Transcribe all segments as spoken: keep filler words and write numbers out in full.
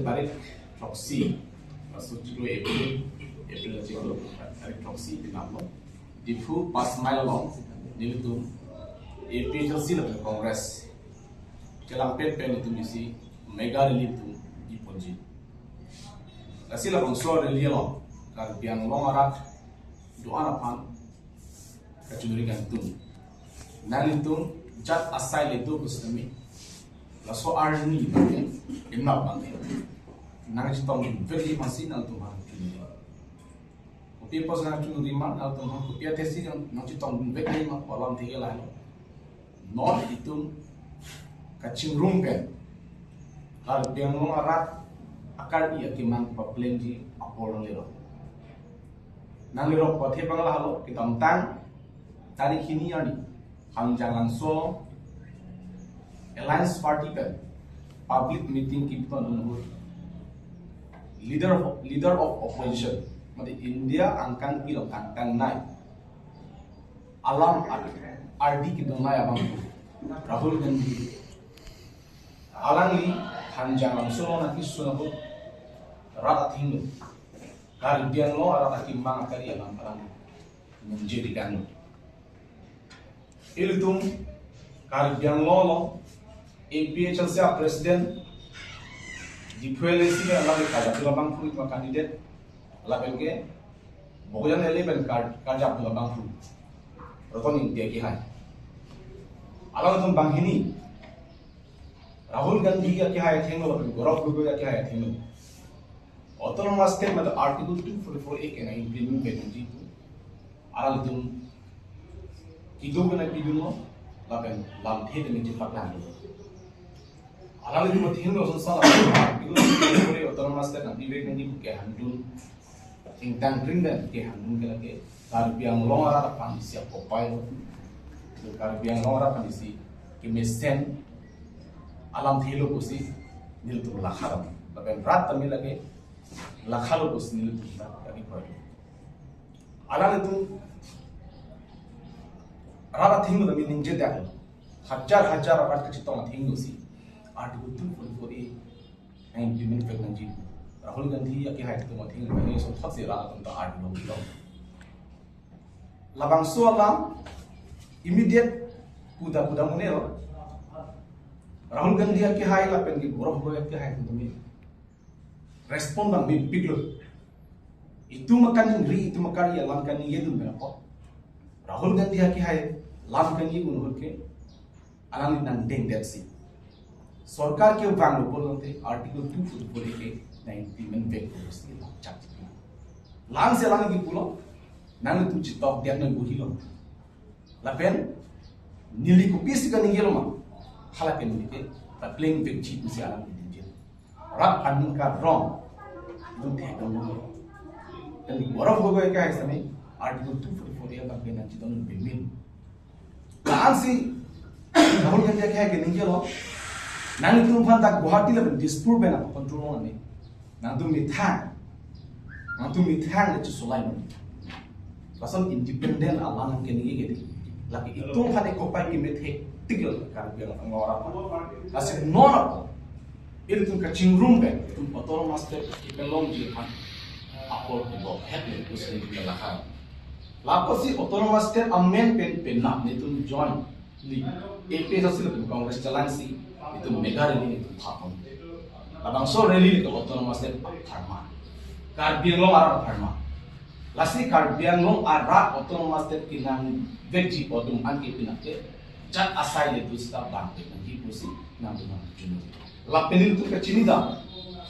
Tarik throksi, laso chiklo April, April chiklo tarik throksi penap lo. Diphu Panch Mile along nelitum A P H L C lapen Congress chelangpet pen itum isi mega rally itum iponji. Lasi labangso rally along Karbi Anglong arat do-an aphan kachingri kangtung. Nanglitum jat asai le do pusitame, laso arni abang ke, inap abang ke, nangchetongdun vekji masi nangtum aphan chingri. Kopi apotsi nangchingri ma, nangtum aphan kopi athesi nangchetongdun vekji ma, alam theke lahelo. Non itum kachingrum pen Karbi Anglong arat akarbi akemang paplengji apor nanglelo. Nanglelo pathe abang lahelo, kedamtang tarik hini arni Hanjanglangso Alliance Party pen public meeting kepitong ahut, leader of, leader of opposition, mate India angkangpi along kangtangnei, alam ar-, ardi kedongnei abang Rahul Gandhi, alangli Hanjanglangso along nangkesun ahut rat athengno, Karbi Anglong arat akemang akari alam alangli ningje dikanglo. Ilitum Karbi Anglong along A P H L C a president Diphu L A C pen alangli karjap abangphu itum a candidate, lapen ke Bokajan L A pen kar-, karjap abangphu Roton Ingti akehai. Alangtum banghini Rahul Gandhi akehai athengno lapen Gaurav Gogoi akehai athengno Autonomous State mate Article two forty-four A ke nang-implement vek nangji pu alangtum kedo pen nangpidunlo, lapen lamthe tame chepaklanglo. Alangtum athengno asonsa lapen Article two forty-four A Autonomous State nangpi vek nangji pu kehangdun, ingtangkring pen kehangdun ke lake Karbi Anglong arat aphan isi akopai lo. Karbi Anglong arat aphan isi kemesen alamthe lo pusi nelitum lakha dam. Lapen rat tame lake lakha lo pusi nelitum ta kaki poi. Alanglitum rat athengno tame ningje dak lo. Hajar hajar arat kachetong athengno si Article two forty-four A nang-implement vek nangji. Rahul Gandhi akehai atum athengno kani asonthotsi rat atum ta ardi long long. Labangso alam immediate puda puda mune lo. Rahul Gandhi akehai lapen ke Gaurav Gogoi akehai atum tame respond abang mepiklo. Itum akaningri, itum akari alam kaningjedun pen apot Rahul Gandhi akehai lam kaningje ahut ke alangli nangdengdetsi sorkar kevanglo pulote Article two forty-four A ke nang-implement vek pusi langchak chipilo. Langsi alangli kipulo, nangtum chetokdet nang buhilo. Lapen neli kopisi kaningjelo ma, hala ke neli ke papleng vekji pusi alangli ningje. Rat aphan ningkarong, itum thekdamlo. Lapen Gaurav Gogoi akehai sitame Article two forty-four A abang ke nangchetongdun pimin. La-ansi Rahul Gandhi akehai ke ningjelo, nanglitum aphan dak Guwahati lapen Dispur pen nang control nang ni. Nangtum methang, nangtum methang le chesolai nang. Lason independent alam nang keningje ke di. Lake itum aphan ekopai kemethek tik lo Karbi Anglong arat. Lasi non apot ilitum kachingrum pen itum Autonomous State kepalongji aphan apor kebok het le pusi neli lakha. Lapusi Autonomous State amen pen penap nelitum jointly A P H L C lapen Congress chelangsi itum mega rally itum thapon. Labangso rally ke Autonomous State apharman, Karbi Anglong arat apharman. Lasi Karbi Anglong arat Autonomous State kenang vekji pu atum an ke pinake jat asai le tu sita bang ke nangji pusi nangtum nangchun. Lapen nelitum kachini dam,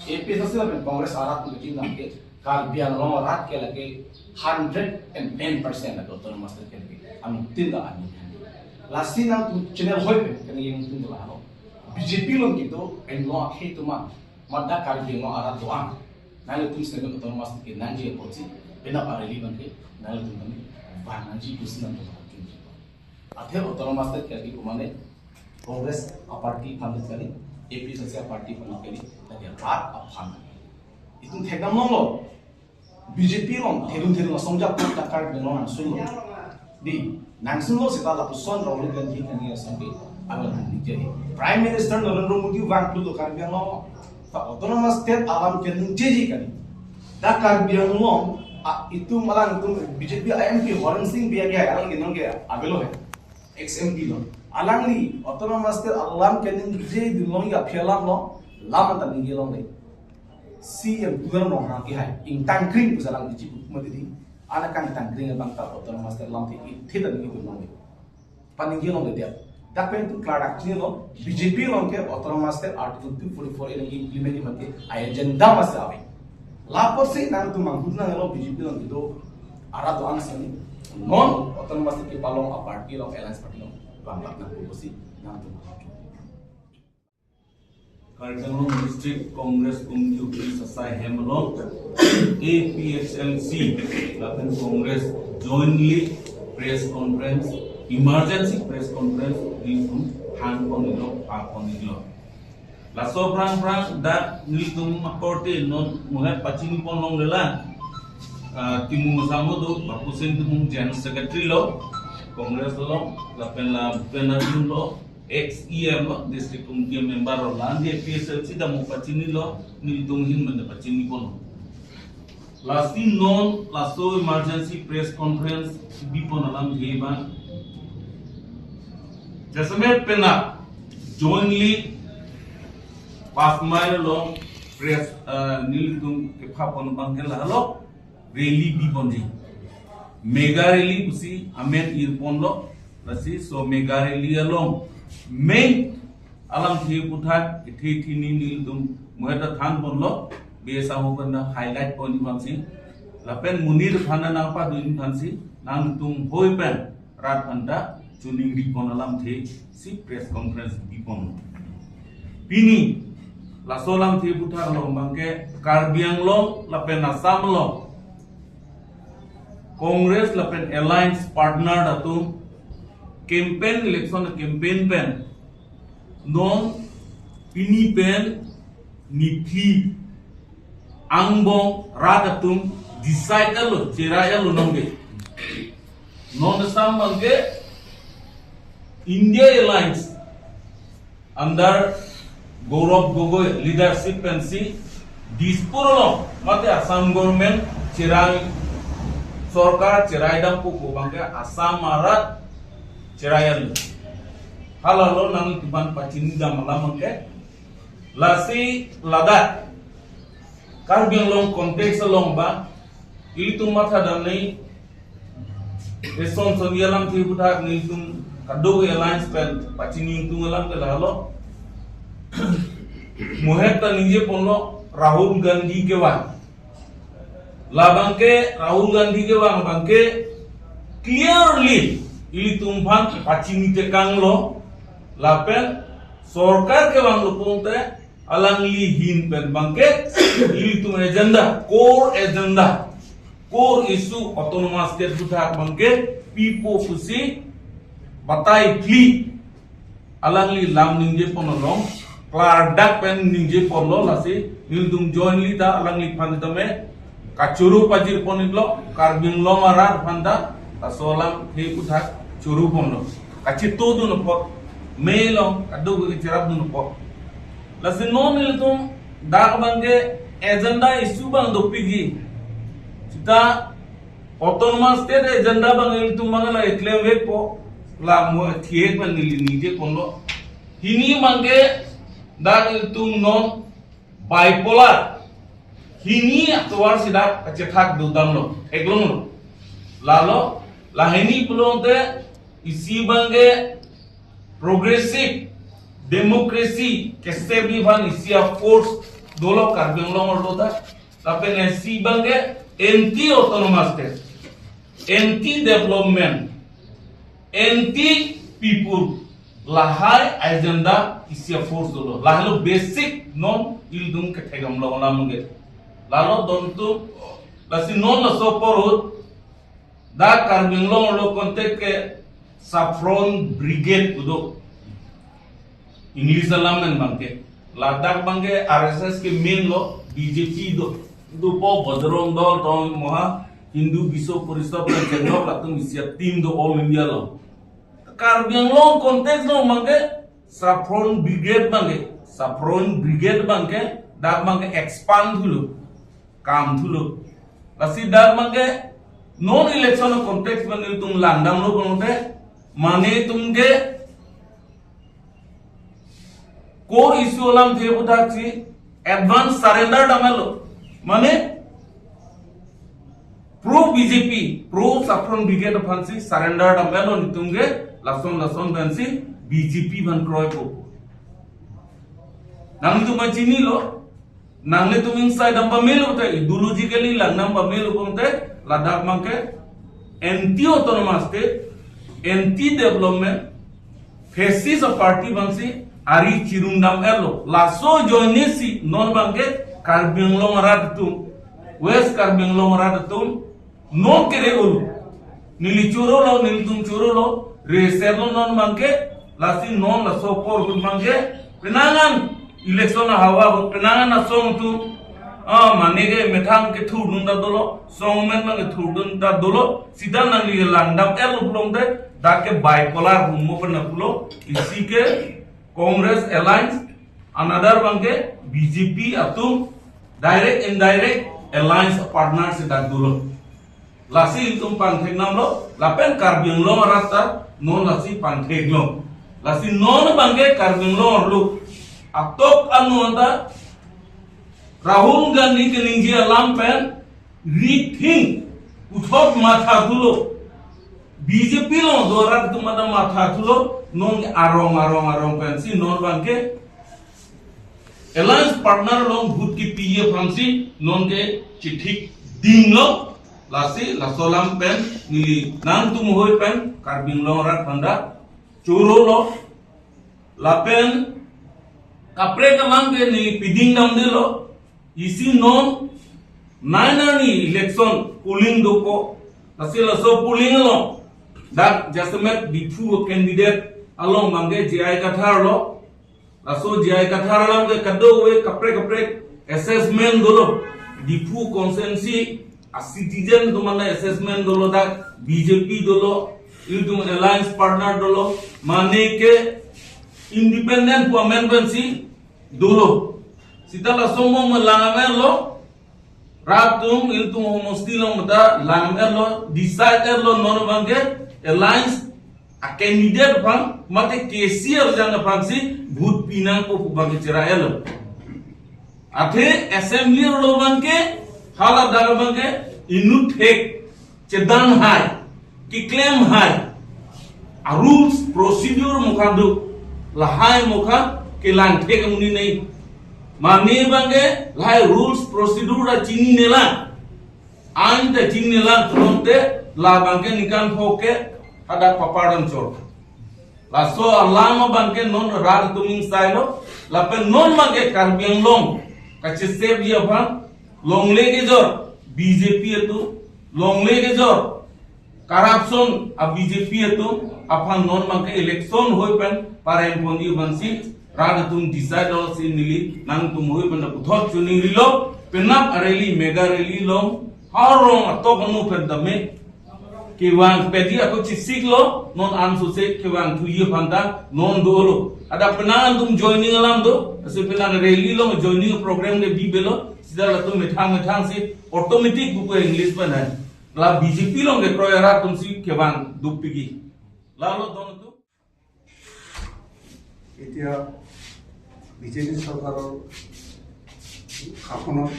A P H L C lapen Congress arat atum kachini dam ke Karbi Anglong arat ke lake hundred and ten percent lake Autonomous State ke lake anuttin ta ani. Lasi nangtum channel hoi pen kani yang tum lahelo. B J P along kedo pen lo akhe atum an mada Karbi Anglong arat do-an. Nanglitum sendok Autonomous State kenangji apotsi penap a rally abang ke nanglitum kami bang nangji pusi nangtum kachun. Athe Autonomous State ke lake komane Congress a party aphan kali, A P H L C a party aphan kali, lake rat aphan. Itum thekdam longlo. B J P along thedung thedung asong jak pun ta Karbi Anglong nangsunlo. Di, nangsunlo seta lapuson Rahul Gandhi kani asong ke along nangji. Prime Minister Narendra Modi vang pulo Karbi Anglong. Ta autonomous state alam keningjeji kali. Dak Karbi Anglong, a, itum alang itum B J P M P Horen Sing Bey ke alang kenong ke avelo hai. Ex M P lo. Alangli autonomous state alam keningjedun long ya aphi alam lo, lam anta ningje longle. C M Tuliram Ronghang ke hai. Ingtang kring pusi alang B J P hukumat dei. Anke ingtang kring abang ta autonomous state alam the, the ta ningjedun longle. Paningje longle dia. Dak pen itum klardak chinilo, B J P along ke autonomous state Article two forty-four A lagi implement ji mate agenda masi ave. Lapotsi nangtum manghu nanglo B J P along kedo arat do-an sini. Non autonomous state kepalong a party along, alliance party along lamlak nangpo pusi nangtum. Karbi Anglong District Congress Committee office asai hem along A P H L C lapen Congress jointly press conference, emergency press conference, nelitum hang ponlo, pa ponlo. Laso aphrang-phrang dak nelitum akorte non muhet pachini pon longlelang. Ah, Timung Sangho do, Bapusen Timung General Secretary lo, Congress lo, lapen la Bhupen Hajong lo, ex E M lo, District Committee member lo, la-an A P H L C ta mo pachinilo, nelitum ahin mane pachini ponlo. Lasi non laso emergency press conference bipon alamthe abang. Jasemet penap jointly Panch Mile along press, eh, nelitum kepha pon abang ke lahelo rally biponji. Mega rally pusi amen ir ponlo, lasi laso mega rally along main alamthe aputhak kethe thini nelitum muhet ta than ponlo, Bey Sangho pen ta highlight pon abangsi. Lapen monit aphan ta nangpadun aphansi, nangtum hoi pen rat aphan ta choningri pon alamthe si press conference bipon. Pini laso alamthe aputhak along abang ke Karbi Anglong lapen Assam along Congress lapen alliance partner atum campaign, election campaign pen non pini pen niphli angbong rat atum decide lo, cherai lo nonke. Non Assam abang ke India Alliance under Gaurav Gogoi leadership pensi Dispur along mate Assam government cherai, sorkar cherai dampo pu abang ke Assam arat cherai lo. Halalo nangtum aphan pachini dam alam abang ke. Lasi ladak Karbi Anglong context along abang ilitum matha damnei, eson son alamthe aputhak nelitum kadokave alliance pen pachini ingtung alam ke lahelo. Muhet ta ningje ponlo Rahul Gandhi kevang. Labang ke Rahul Gandhi kevang abang ke clearly ilitum aphan pachini tekanglo, lapen sorkar kevanglo pulote alangli ahin pen abang ke ilitum agenda, core agenda, core issue autonomous state aputhak abang ke pipo pusi batai phli alangli lam ningje pon along, klardak pen ningje ponlo, lasi nelitum jointly ta alangliphan tame kachoro pajir pon-iklo, Karbi Anglong arat aphan ta laso alamthe aputhak choro ponlo. Kachetodun apot, mei along kadokave kacherapdun apot. Lasi non nelitum dak abang ke agenda issue abang dopikji. Seta autonomous state agenda abang ilitum abang la eklem vekpo, la mo thiek abang neli ningje ponlo. Hini abang ke dak ilitum non bipolar. Hini atovar si dak kachethak dodamlo, theklonglo. Lalo, lahini pulote isi abang ke progressive democracy kestep-ji aphan isi a-force dolo Karbi Anglong arlo ta. Lapen isi abang ke anti autonomous state, anti development, anti people, lahai agenda isi a-force dolo. Lahelo basic non ilitum kethek damlo alam ke. Lalo dontum, lasi non laso apor ahut dak Karbi Anglong arlo context ke Saffron Brigade pu do. English alam pen abang ke. Ladak abang ke R S S ke main lo, B J P do, dopo, Bajrang Dal, tong moha Hindu Biswa Parishad pen chenglok latum isi a-team do All India lo. Karbi Anglong context along abang ke Saffron Brigade abang ke, Saffron Brigade abang ke dak abangke expand thulo, kam thulo. Lasi dak abangke non election context abang nelitum langdamlo pulote, mane itum ke core issue alamthe aputhaksi advance surrender dam-etlo. Mane pro B J P, pro Saffron Brigade aphansi surrender dam-etlo nelitum ke, lason lason pensi B J P aphan kroipo. Nanglitum chinilo, nanglitum ingsai dam pamelo te, ideologically langdam pamelo pulote, ladak abangke anti autonomous state, anti development, fascist party abangsi ari chirung dam-etlo. Laso ajoinesi non abangke Karbi Anglong arat atum, West Karbi Anglong arat atum, non kere-olo. Neli chorolo, nelitum chorolo, reserve lo non abangke, lasi non laso apor ahut abangke, penang an election ahavar ahut, penang an asong atum, ah, mane ke methang kethurdun ta dolo, song amen abang kethurdun ta dolo, sita nangli langdam-etlo pulote, dak ke bipolar humo pena pulo, isi ke Congress alliance, another abangke B J P atum direct indirect alliance partner si dak dolo. Lasi itum pangthek namlo, lapen Karbi Anglong arat ta non lasi pangtheklo. Lasi non abangke Karbi Anglong arlo atok anu anta Rahul Gandhi keningje alam pen rethink, puthot matha thulo. B J P along do arat atum anta matha thulo, non arong arong arong pensi non abangke alliance partner along vote kepi aphansi non ke chithik dinglo. Lasi laso alam pen neli nangtum hoi pen Karbi Anglong arat aphanta chorolo. Lapen kaprek alam ke neli piding damdelo. Isi non nine arni election polling dopo. Lasi laso polling along dak jasemet Diphu candidate along abangke J I Kathar lo. Laso J I Kathar alam ke kadokave kaprek kaprek assessment dolo. Diphu constituency a citizen atum anta assessment dolo, dak B J P dolo, itum alliance partner dolo, mane ke independent pu amen pensi dolo. Sita laso mo melang amen lo, rat atum, itum homosti along mata lang-etlo, decide-etlo non abangke alliance a candidate aphan, mate K C R jang aphansi vote pi nangpo pu abangke chera-etlo. Athe assembly arlo abangke, hala dak abangke inut thek, chedang hai, keklem hai, a rules procedure mokha do, lahai mokha kelang thek amonit nei. Mane abangke lahai rules procedure ta chinine lang, ain ta chinine lang pulote, la abangke ningkan pho ke hadak papar dam chor. Laso alam abangke non rat atum ingsailo, lapen non abangke Karbi Anglong kachesepji aphan, longle kejor B J P atum, longle kejor corruption a B J P atum aphan non abangke election hoi pen pareng ponji aphansi rat atum decide lo si neli nangtum hoi pen puthot choningri lo. Penap a rally, mega rally along, ha rong atok anu pen tame kevang pedi ako chisiklo, non ansose kevang thuji aphanta non dolo. Hadak penang an atum joining alam do, lasi penang rally along joining program ke bibelo, sita latum methang methang si automatic buku English pen hai. La B J P along kekroi arat atumsi kevang dopikji. Lalo don atum. এতিয়া বিজেপি চৰকাৰৰ শাসনত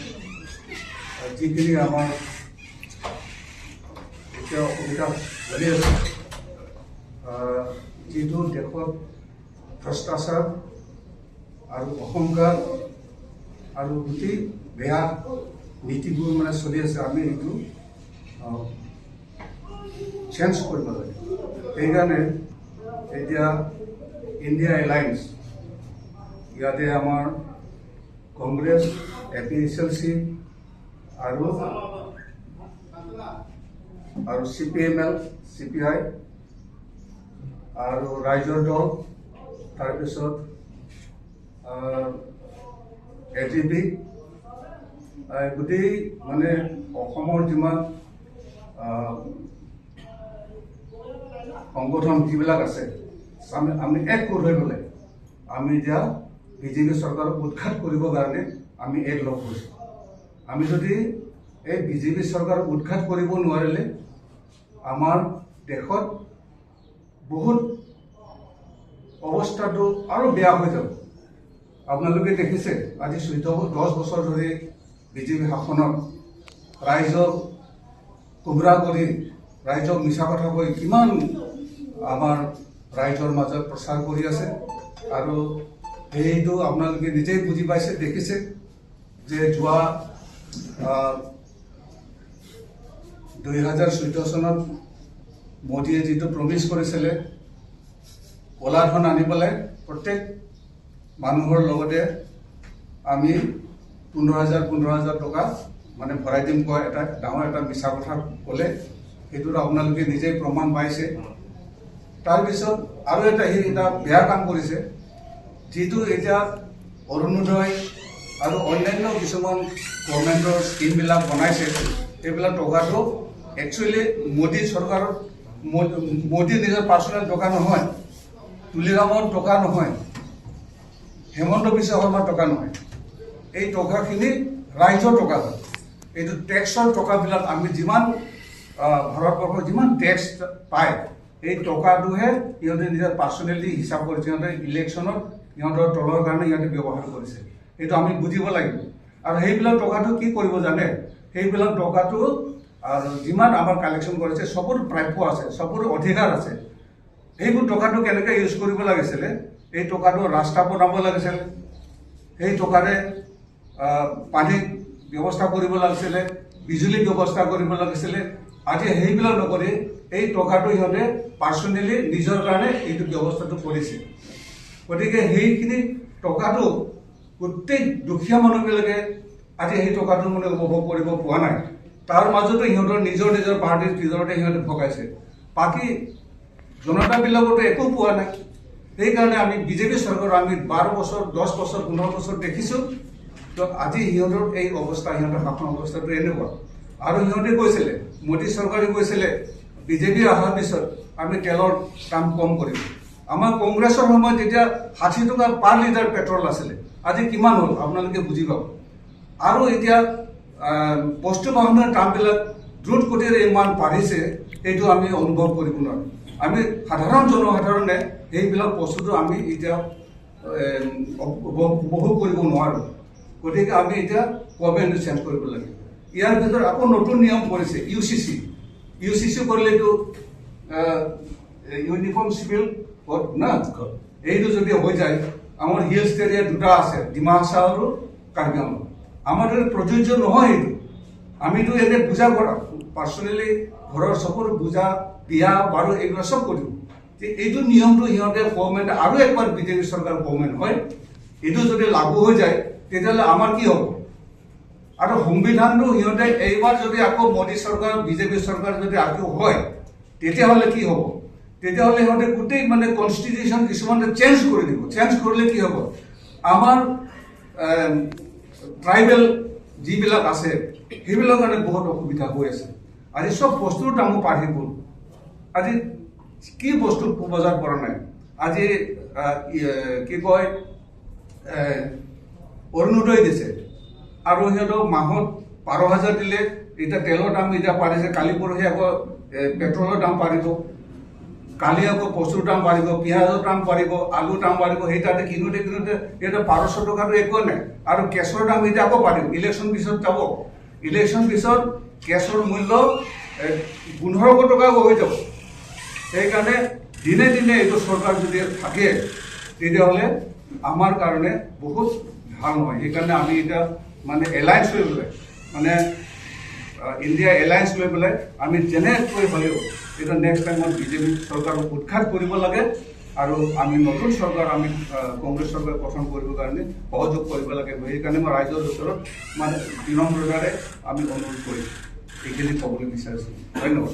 যিখিনি আমাৰ এতিয়া অসুবিধা চলি আছে, আহ, যিটো দেশত ভ্ৰষ্টাচাৰ আৰু অহংকাৰ আৰু গোটেই বেয়া নীতিবোৰ মানে চলি আছে, আমি এইটো, আহ, চেঞ্জ কৰিব লাগে। সেইকাৰণে এতিয়া ইণ্ডিয়া এলায়েন্স, ইয়াতে আমাৰ Congress, A P H L C আৰু, আৰু C P M L, C P I আৰু ৰাইজৰ দল, তাৰপিছত, আহ, এ টি পি, আহ, গোটেই মানে অসমৰ যিমান, আহ, সংগঠন যিবিলাক আছে, আমি, আমি এক হৈ পেলাই আমি এতিয়া বিজেপি চৰকাৰক উৎখাত কৰিবৰ কাৰণে আমি একলগ হৈছো। আমি যদি এই বিজেপি চৰকাৰ উৎখাত কৰিব নোৱাৰিলে আমাৰ দেশত বহুত অৱস্থাটো আৰু বেয়া হৈ যাব। আপোনালোকে দেখিছে, আজি চৈধ্য ব-, দহ বছৰ ধৰি বিজেপি শাসনত ৰাইজক গুমৰাহ কৰি, ৰাইজক মিছা কথা কৈ কিমান আমাৰ ৰাইজৰ মাজত প্ৰচাৰ কৰি আছে। আৰু সেইটো আপোনালোকে নিজেই বুজি পাইছে, দেখিছে যে যোৱা, আহ, দুই হাজাৰ চৈধ্য চনত মোদীয়ে যিটো প্ৰমিছ কৰিছিলে, ক'লা ধন আনি পেলাই প্ৰত্যেক মানুহৰ লগতে আমি পোন্ধৰ হাজাৰ, পোন্ধৰ হাজাৰ টকা মানে ভৰাই দিম কোৱা এটা ডাঙৰ এটা মিছা কথা ক'লে, সেইটোতো আপোনালোকে নিজেই প্ৰমাণ পাইছে। তাৰপিছত আৰু এটা, সি এটা বেয়া কাম কৰিছে, যিটো এতিয়া অৰুণোদয় আৰু অন্যান্য কিছুমান গভৰ্ণমেণ্টৰ স্কিমবিলাক বনাইছে, সেইবিলাক টকাটো একচুৱেলি মোদী চৰকাৰৰ, মো-, মোদী নিজৰ পাৰ্চনেল টকা নহয়, তুলিৰামৰ টকা নহয়, হিমন্ত বিশ্ব শৰ্মাৰ টকা নহয়। এই টকাখিনি ৰাইজৰ টকা হয়। এইটো টেক্সৰ টকাবিলাক আমি যিমান, আহ, ভাৰতবৰ্ষৰ যিমান টেক্স পায়, এই টকাটোহে সিহঁতে নিজৰ পাৰ্চনেলি হিচাপ কৰিছে। সিহঁতে ইলেকশ্যনত সিহঁতৰ দলৰ কাৰণে সিহঁতে ব্যৱহাৰ কৰিছে। এইটো আমি বুজিব লাগিব। আৰু সেইবিলাক টকাটো কি কৰিব জানে? সেইবিলাক টকাটো আৰু যিমান আমাৰ কালেকশ্যন কৰিছে, চবৰে প্ৰাপ্য আছে, চবৰে অধিকাৰ আছে। সেইবোৰ টকাটো কেনেকে ইউজ কৰিব লাগিছিলে? এই টকাটো ৰাস্তা বনাব লাগিছিলে, সেই টকাৰে, আহ, পানীৰ ব্যৱস্থা কৰিব লাগিছিলে, বিজুলী ব্যৱস্থা কৰিব লাগিছিলে। আজি সেইবিলাক নকৰি এই টকাটো সিহঁতে পাৰ্চনেলি নিজৰ কাৰণে এইটো ব্যৱস্থাটো কৰিছে। গতিকে সেইখিনি টকাটো গোটেই দুখীয়া মানুহবিলাকে আজি সেই টকাটো মানে উপভোগ কৰিব পোৱা নাই। তাৰ মাজতে সিহঁতৰ নিজৰ নিজৰ পাৰ্টিৰ ভিতৰতে সিহঁতে ভগাইছে। বাকী জনতাবিলাকতো একো পোৱা নাই। সেইকাৰণে আমি বিজেপি চৰকাৰৰ আমি বাৰ বছৰ, দহ বছৰ, পোন্ধৰ বছৰ দেখিছো। তো আজি সিহঁতৰ এই অৱস্থা, সিহঁতৰ শাসন অৱস্থাটো এনেকুৱা। আৰু সিহঁতে কৈছিলে, মোদী চৰকাৰে কৈছিলে, বিজেপি অহাৰ পিছত আমি তেলৰ দাম কম কৰিম। আমাৰ কংগ্ৰেছৰ সময়ত যেতিয়া ষাঠি টকা পাৰ লিটাৰ পেট্ৰল আছিলে, আজি কিমান হ'ল আপোনালোকে বুজি পাব। আৰু এতিয়া, আহ, বস্তু বাহনৰ দামবিলাক দ্ৰুত গতিৰে ইমান বাঢ়িছে, এইটো আমি অনুভৱ কৰিব নোৱাৰোঁ। আমি সাধাৰণ জনসাধাৰণে সেইবিলাক বস্তুটো আমি এতিয়া, এম, উপ-, উপ-, উপভোগ কৰিব নোৱাৰোঁ। গতিকে আমি এতিয়া গভৰ্ণমেণ্টটো চেঞ্জ কৰিব লাগিব। ইয়াৰ ভিতৰত আকৌ নতুন নিয়ম কৰিছে, ইউ চি চি। ইউ চি চি কৰিলেতো, আহ, ইউনিফৰ্ম চিভিল কোড না? এইটো যদি হৈ যায়, আমাৰ হিলছ এৰিয়া দুটা আছে, ডিমা হাছাও আৰু কাৰ্বি আংলং। আমাৰ দৰে প্ৰযোজ্য নহয় এইটো। আমিতো এনে পূজা কৰা, পাৰ্চনেলি ঘৰৰ চবৰ পূজা, বিয়া, বাৰু এইবিলাক চব কৰিম। যে এইটো নিয়মটো সিহঁতে গভৰ্ণমেণ্ট আৰু একবাৰ বিজেপি চৰকাৰ গভৰ্ণমেণ্ট হয়, এইটো যদি লাগু হৈ যায়, তেতিয়াহ'লে আমাৰ কি হ'ব? আৰু সংবিধানটো সিহঁতে এইবাৰ যদি আকৌ মোদী চৰকাৰ, বিজেপি চৰকাৰ যদি আকৌ হয়, তেতিয়াহ'লে কি হ'ব? তেতিয়াহ'লে সিহঁতে গোটেই মানে কনষ্টিটিউশ্যন কিছুমানে চেঞ্জ কৰি দিব। চেঞ্জ কৰিলে কি হ'ব? আমাৰ, এম, ট্ৰাইবেল যিবিলাক আছে, সেইবিলাকৰ কাৰণে বহুত অসুবিধা হৈ আছে। আজি চব বস্তুৰ দামো বাঢ়ি গ'ল। আজি কি বস্তু বজাৰত পৰা নাই? আজি, আহ, ই, এ, কি কয়, এ, অৰুণোদয় দিছে আৰু সিহঁতক মাহত বাৰ হাজাৰ দিলে। এতিয়া তেলৰ দাম এতিয়া বাঢ়িছে, কালি পৰহি আকৌ, এ, পেট্ৰলৰ দাম বাঢ়িব, কালি আকৌ কচুৰ দাম বাঢ়িব, পিঁয়াজৰ দাম বাঢ়িব, আলুৰ দাম বাঢ়িব। সেই তাতে কিনোতে কিনোতে সিহঁতে বাৰশ টকাটো একোৱে নাই। আৰু গেছৰ দাম এতিয়া আকৌ বাঢ়িব, ইলেকশ্যন পিছত যাব। ইলেকশ্যন পিছত গেছৰ মূল্য, এ, পোন্ধৰশ টকা হৈ যাব। সেইকাৰণে দিনে দিনে এইটো চৰকাৰ যদি থাকে, তেতিয়াহ'লে আমাৰ কাৰণে বহুত ভাল নহয়। সেইকাৰণে আমি এতিয়া মানে এলায়েন্স লৈ পেলাই, মানে, আহ, ইণ্ডিয়া এলায়েন্স লৈ পেলাই আমি যেনেকৈ হ'লেও এতিয়া নেক্সট টাইমত বিজেপি চৰকাৰক উৎখাত কৰিব লাগে আৰু আমি নতুন চৰকাৰ আমি, আহ, কংগ্ৰেছ চৰকাৰ গঠন কৰিবৰ কাৰণে সহযোগ কৰিব লাগে। সেইকাৰণে মই ৰাইজৰ ওচৰত মানে বিনম্ৰতাৰে আমি অনুৰোধ কৰিছোঁ, এইখিনি ক'বলৈ বিচাৰিছোঁ। ধন্যবাদ।